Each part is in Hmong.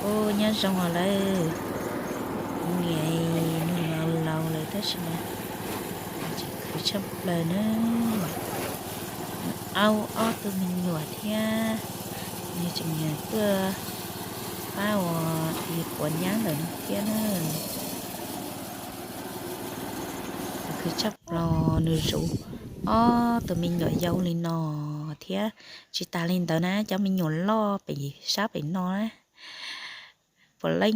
Nyob zoo os lawm, niam nws laus laus lawm tab sis mas tseem khwv tshaj plaws na. Aub ob tug me nyuam thiab, nws tseem tuaj pab ua puav nyab ntawm no thiab na. Khwv tshaj plaws nws zuv ob tug me nyuam yau li no thiab. Tsis tas li ntawd na, cov me nyuam loj pem sab pem no na, puav leej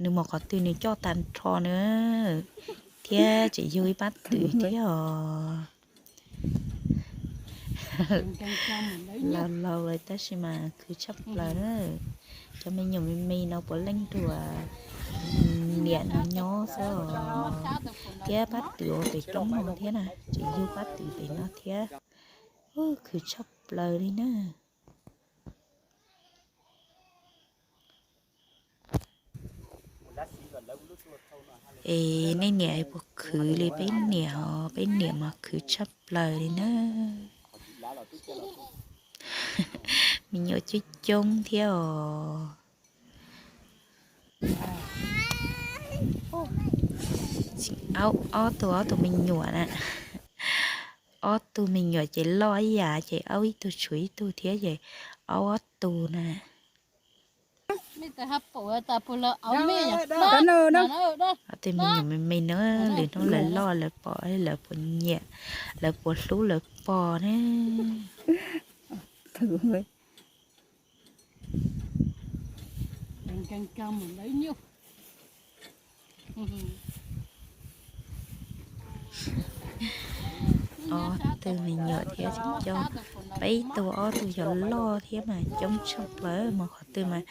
nws mus qhov twg nws coj tag nrho na, thiab tseem yug ib pab twm thiab os. Laus laus lawm tab sis mas khwv tshaj plaws na. Cov me nyuam me me no puav leej nrog niam no nyob xwb os, thiab pab twm uas pem roob no thiab na, tseem yug pab twm pem no thiab. Khwv tshaj plaws li na. Es nej niam puas khwv li peb niam os? Peb niam mas khwv tshaj plaws li na. Me nyuam coob coob thiab os. Aub ob tug, ob tug me nyuam na. Ob tug me nyuam ces loj ib yam ces aub ib tug tshuav ib tug thiab ces aub ob tug na. Ob tug me nyuam me me na, lwm hnub lawv loj lawv pom lawv puas nyiam, lawv puas hlub lawv pog na. Ob tug me nyuam thiab coj peb tug, ob tug yog loj thiab mas coob tshaj plaws, mus qhov twg mas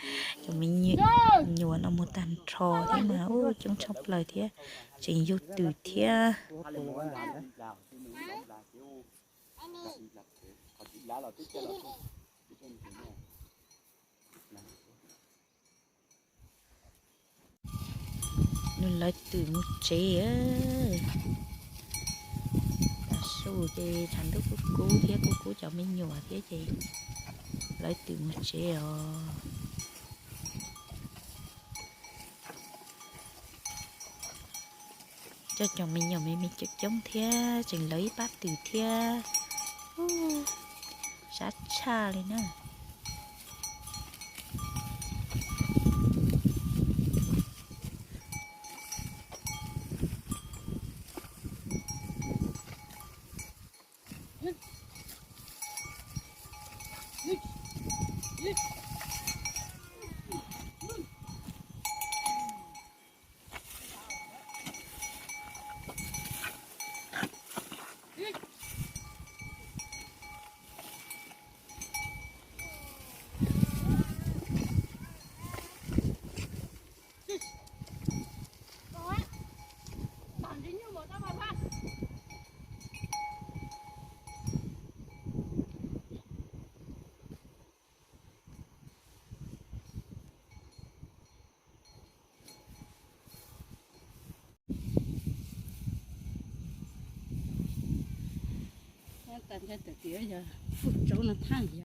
cov me nyuam no mus tag nrho thiab mas coob tshaj plaws thiab, tseem yug twm thiab. Nws lawv twm mus tsev. Tav su ces tshav ntuj kub kub thiab, kub kub cov me nyuam thiab ces lawv twm mus tsev os. Coj cov me nyuam me me coob coob thiab, tseem lawv ib pab twm thiab. Sab tshaj li na.